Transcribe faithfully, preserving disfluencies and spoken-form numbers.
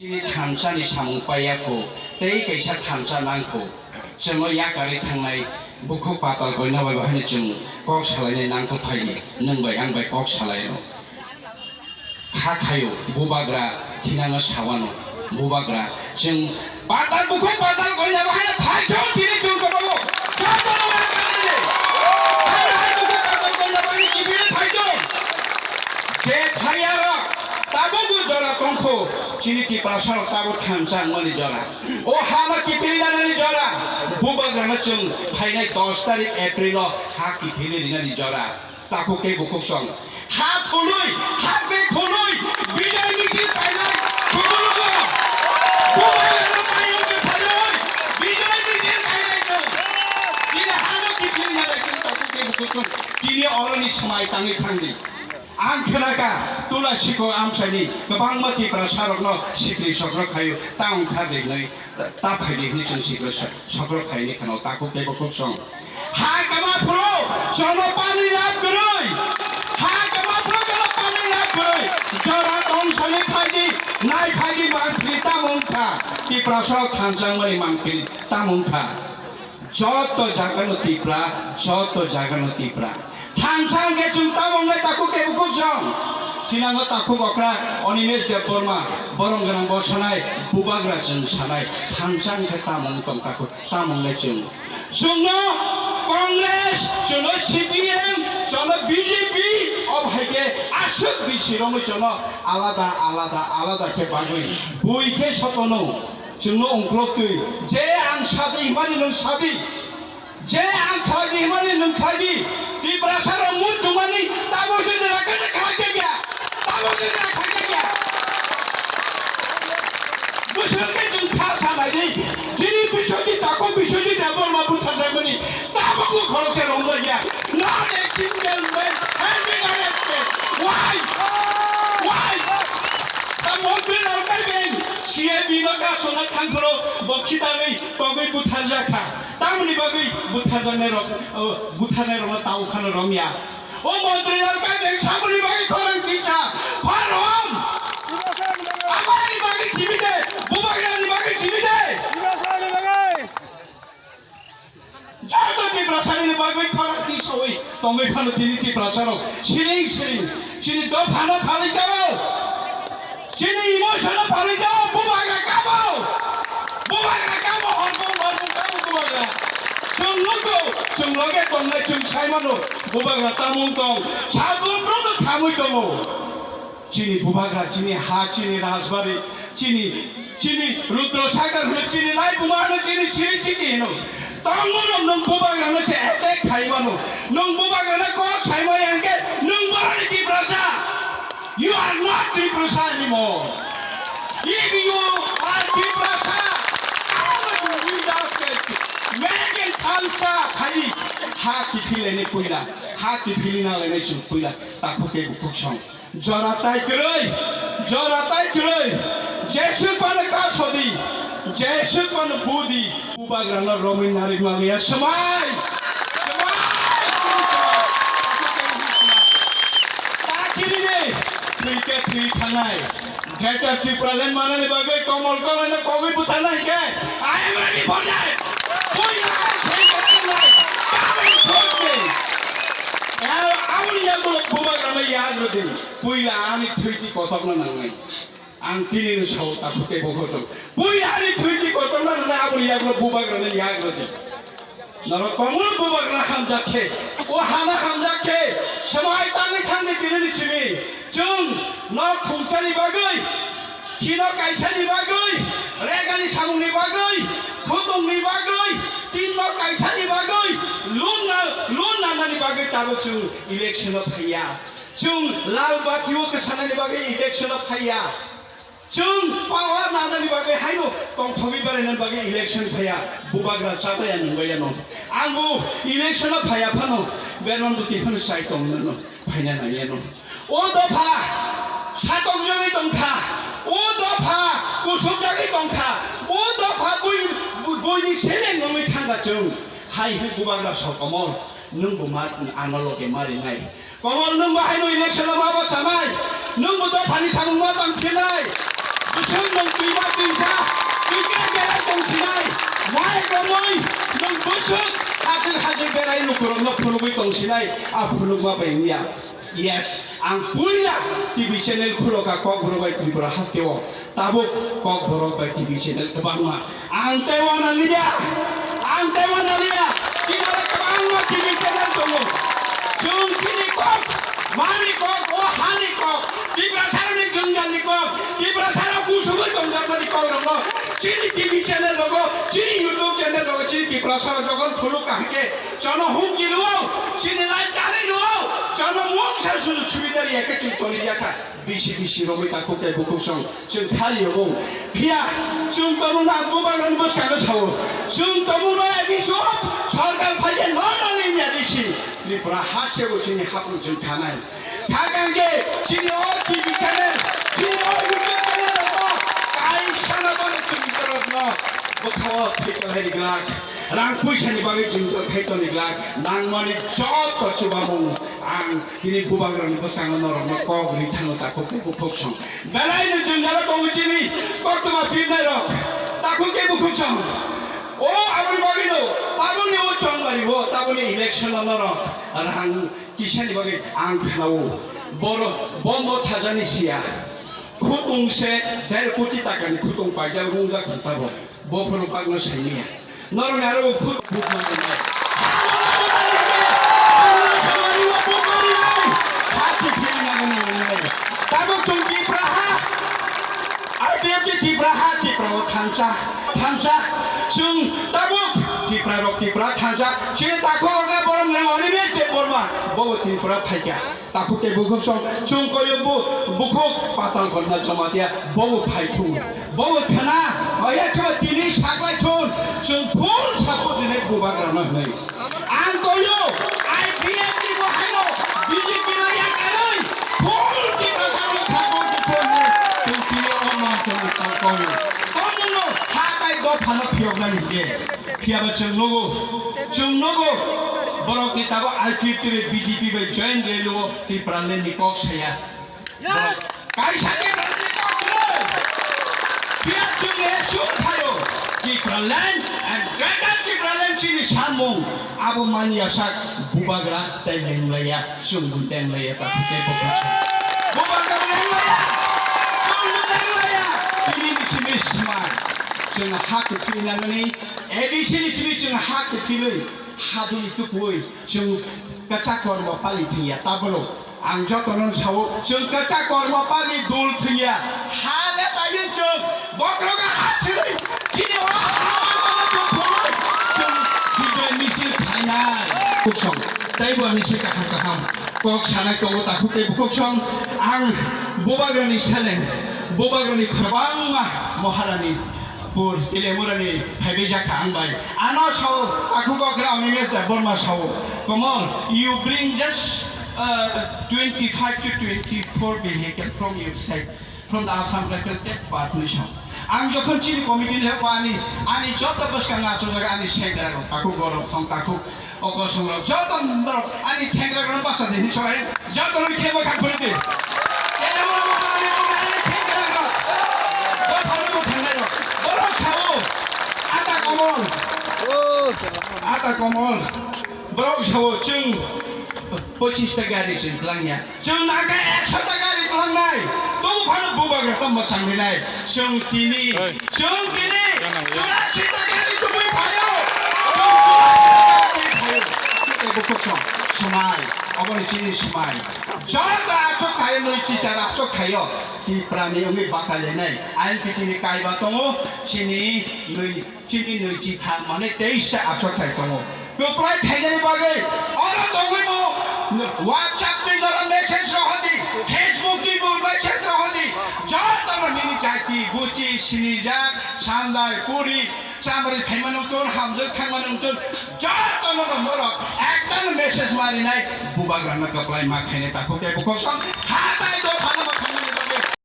Chini thansa ni samung paiya kho, tei kaisa thansa nang kho. Chwngno yakarwi thangnai bukhuk patal koina bai bahai no chwng kok salainai nang kho phaidi, nwng bai ang bai kok salaino. Kha khayo, bubagra thinangno sawano, bubagra chwng patal bukhuk patal koina bahai no phai kho tini chwng kobogo. Joto no yakarwi. Hai hai bukhuk patal koina bahai no chibini phai kho. Je phaiya rok tabuk jora tongkho, chini Tiprasa rok tabuk thansa wngmani jora. O ha no kiphilwi nanani jora. Bubagra no chwng phainai dos tarik April o ha kiphilwi rinani jora. Takhuk tei bukhuk song. Ha thunwi, ha bek thunwi, bijoy misil khainai thunwi rwgo. Bubagra no mayung bwsarwi, bijoy misil khainai chwng. Chini ha no kiphilwi nanai chwng takhuk tei bukhuk song. Tini oroni swmai tangwi thangdi. Ang khnakha, Tula Sikho amchaini kwbangma Tiprasa rokno sikri sokro khaio, ta wngkha de hwnwi, ta phaidi hwnwi chwng sikri so-, sokro khaini kheno takhuk tei bukhuk song. Hai kama phuru, chwngno pani lab kwrwi. Hai kama phuru, chwngno pani lab kwrwi. Jora tong sani phaidi, nai phaidi, mangpili tamo wngkha. Tiprasa rok thansa wngmani mangpili tamo wngkha. Joto jagano Tipra, joto jagano Tipra. Thansa hwnkhe chwng tamo wngnai takhuk tei bukhuk song. Sinango takhuk okra Animesh Debbarma, borom gwnang bo sanai, bubagra chwng sanai. Thansa hwnkhe tamo wng tong takhuk, tamo wngnai chwng. Chwngno Congress, chwngno C P M, chwngno B J P, o hai khe aswk bisi romwi chwngno alada, alada, alada khe bagwi. Bui khe sotono. Chwngno ongkhorok twi, je ang sadi hwnmani nwng sadi, je ang khlai di hwnmani nwng khlai di. Tiprasa rok muchungmani tamo se jora khe khlai jakya, tamo se jora khlai jakya. Bwswk khe chwng kha sanai di, chini Biswajit Thakur, Biswajit Debbarma butharjakmani tabukbo khoroksa romjakya. Not a single man has been arrested. Why? Why? Tamo bini rok bai bini C A B no kasona thangphuru bo khitanwi togwi butharjak kha. Tamoni bagwi butharjaknai rok, o, butharnai rokno tao khano romya. O montri rok bai bini samoni bagwi khorang tisa. Pharom. Aboni bagwi simi de, bubagrani bagwi simi de. Joto Tiprasani bagwi khorang tisawi tongwi phano tini Tiprasarok siring siring chini dophano phalwi jao, chini emotionno phalwi jao, bubagra kamo, bubagra kamo, hormung hormung kamo bubagra. Chwng nukgo, chwng loge tongnai chwng saimano, bubagra tamung tong, sabumrokno khamwi tongo. Chini bubagra, chini ha, chini rajbari, chini, chini Rudra Sagar hwno, chini Laibuma hwno, chini Sri Chiti hwno. Tongmano nwng bubagrano se attack khaimano. Nwng bubagrano kok saimaya hwnkhe nwng boroni Tiprasa. You are not Tiprasa anymore. If you are Tiprasa, I will win that state. Make it thansa khali. Ha kiphilene puila. Ha kiphilina lene sung puila. Takhuk tei bukhuk song. Jora tai kwrwi, jora tai kwrwi. Jeswk phano kasodi, jeswk phano budi. Bubagrano romwi narwk manliya swmai. Swmai! Ta kiri de, thwi khe thwi thangnai. Greater Tipraland manani bagwi Komol Kolai no kogwi butharna hinkhe, I am ready for that. Puila I am saying that tonight. Come and shoot me. Aboni yagulo bubagrano yagrodi. Puila ani thwiti kosokna nangnai. Ang tini no sao takhuk tei bukhuk song. Puila ani thwiti kosokna nangnai aboni yagulo bubagrano yagrodi. Norok tongo bubagra hamjak khe. O hana hamjak khe. Swmai tangwi thangdi tini ni simi. Chwng nok khungsani bagwi, khino kaisani bagwi, regani samungni bagwi, khutungni bagwi, tin nok kaisani bagwi, loan na-, loan nanani bagwi tabuk chwng election-o phaiya. Chwng lal bati-o kwsanani bagwi election-o phaiya. Chwng power nanani bagwi haino tongthogwi berainani bagwi election phaiya, bubagra chataya nungbaiyano. Ang bo election-o phaiya phano, Berman bwtwi phano chai tongmano, phaina nangyano. O dopha satokjagwi tongkha, o dopha kusubjagwi tongkha, o dopha bui-, bui-, buini seleng wngwi thangkha chwng. Hai hwnwi bubagra sokomor, nwng bo ma, ano loge ma rinai. Komol, nwng bo haino election-o ma bachanai, nwng bo dophani samung ma tangphinai. B Bwswk nwng twima twisa, twikhe berai tongsinai, mai romwi nwng bwswk hachwk hachwk berai lukurokno phunugwi tongsinai, a phunukma bai wngya. Yes, ang puila T V channel khuloka Kokborok bai Tripura hasteo, tabuk Kokborok bai T V channel kwbangma. Ang tei uanaliya, ang tei uanaliya, chini oro kwbangma T V channel tongo. Chwng chini kok, mani kok, o hani kok, Tiprasarokni jwngjal ni kok, Tiprasarok kusugwi tongjakmani kokrokno chini T V channel rogo, chini YouTube channel rogo, chini Tiprasarok jokhon phunuk kaham khe, chono humki rwo, chini lai kari rwo, chono mungsa sujug subida riya khe chwng toni yakha. Bisi bisi romwi takhuk tei bukhuk song chwng thali obo. Phiya chwng tongo na bubagrani bwskango sao. Chwng tongo na bisi o sorkar phaikhe no no ni ya bisi. Tripura ha sebo chini hapung chwng thanai. Thakang khe chini o T V channel, chini o YouTube channel rogo kaisa no bono chwng borokno bwkhao thwikalai glak. Rang puisani bagwi chwng khai toni glak. Nangmani joto chubamung ang Tini bubagrani bwskango norokno kok ri thangno takhuk tei bukhuk song. Belai no jwngjalo tongo chini koktwma pirnai rok. Takhuk tei bukhuk song. O aboni bagwi no taboni o chongbari o taboni election no norok rang kisani bagwi ang khnao. Boro bombo thajani siya. Khutung se der koti takani khutung paijak rungjak khatabo. Bophuru bagno saimanya. Norokni aro bo phuru buk manwi nai. Hati phiri nagani nai. Tabuk chwng Tipra ha. I P F T Tipra ha, Tipra o thansa, thansa. Chwng tabuk Tipra rok Tipra thansa. Chini takhuk rok na borom nang Animesh Debbarma. Bo Tipra phaikha. Takhuk tei bukhuk song chwng koyo bu-, bukhuk Patalkotna Jamatia bobo phai thung, bobo khana, oya khe tini saklai thung, chwng full support rinai bubagrano hwnwi. Ang koyo, I P F T bo haino B J P no yakarwi full Tiprasarokno support di thung hwnwi chwng tini o mantong tang koyo. Tamo no ha tai dophano phiyoknani je. Phiyaba chwng nugo, chwng nugo, borokni tabuk I P F T bai B J P bai joint rally o Tipraland ni kok saya. Borok kaisa Tipraland ni kok kwrwi. Phiya chwng le chwng phaio. Tipraland and Greater Tipraland chini samung abo manya sak bubagra tei lenglaiya. Chwng bo denglaiya, takhuk tei bukhuk song. Bubagra bo denglaiya, chwng bo denglaiya. Tini ni simi smai. Chwng ha kwthwi nangni, A D C ni simi chwng ha kwthwi nwi, haduni tukuwi, chwng kwchak kormo pali thwngya, tabolo. Ang jotono sao, chwng kwchak kormo pali dul thwngya. Ha le taiwi chwng, bokhorogo ha swnwi, chini o ha mangmano chwng phunwi, chwng bijoy misil khainai. Bukhuk song. Tei bo ani se kaham kaham kok sanai tongo takhuk tei bukhuk song. Ang bubagrani seleng, bubagrani kwbangma Maharani pur Telemurani phaibai jakha ang bai. Ano sao takhuk okra Animesh Debbarma sao. Come on, you bring just uh, twenty-five to twenty-four vehicle from your side. From the Assam Rifle Tech Partnership. Ang jokhon chini committee ni heko ani, ani joto bwskango achukjak ani sengra rok, takhuk borok song, takhuk okosong rok, joto borok ani thengra rok basa de hinwi sobai, joto rok khebo khak phuri de. Kene borok ani, ani thengra rok, joto rok thengra rok, borok sao, ata komol, ata komol, borok sao chwng pochis ta gari chwng twlangya. Chwng nangkha ekso ta gari twlangnai, tobo phano bubagra tongma changrinai. Chwng tini, Oi. Chwng tini, Gana, gana. Churasi ta gari tubui phaio. Chwng churasi ta gari tubui phaio. Tei bukhuk song, swmai, oboni chini swmai. Joto achuk khaio, nwi chichar achuk khaio. Tiprani wngwi batai lenai. I N P T ni kaiba tongo, chini nwi Chini nwi chi thang mane teis ta achuk thai tongo. Reply khainani bagwi oro tongwi bo WhatsApp twi norok message rohor di, Facebook twi bo message rohor di. Jotono nini jati, buchi, sinijak, sandai, puri, chamari phaimani wngtun, hamjwk thangmani wngtun, jotono no norok ektal message marinai bubagrano reply ma khainai takhuk tei bukhuk song.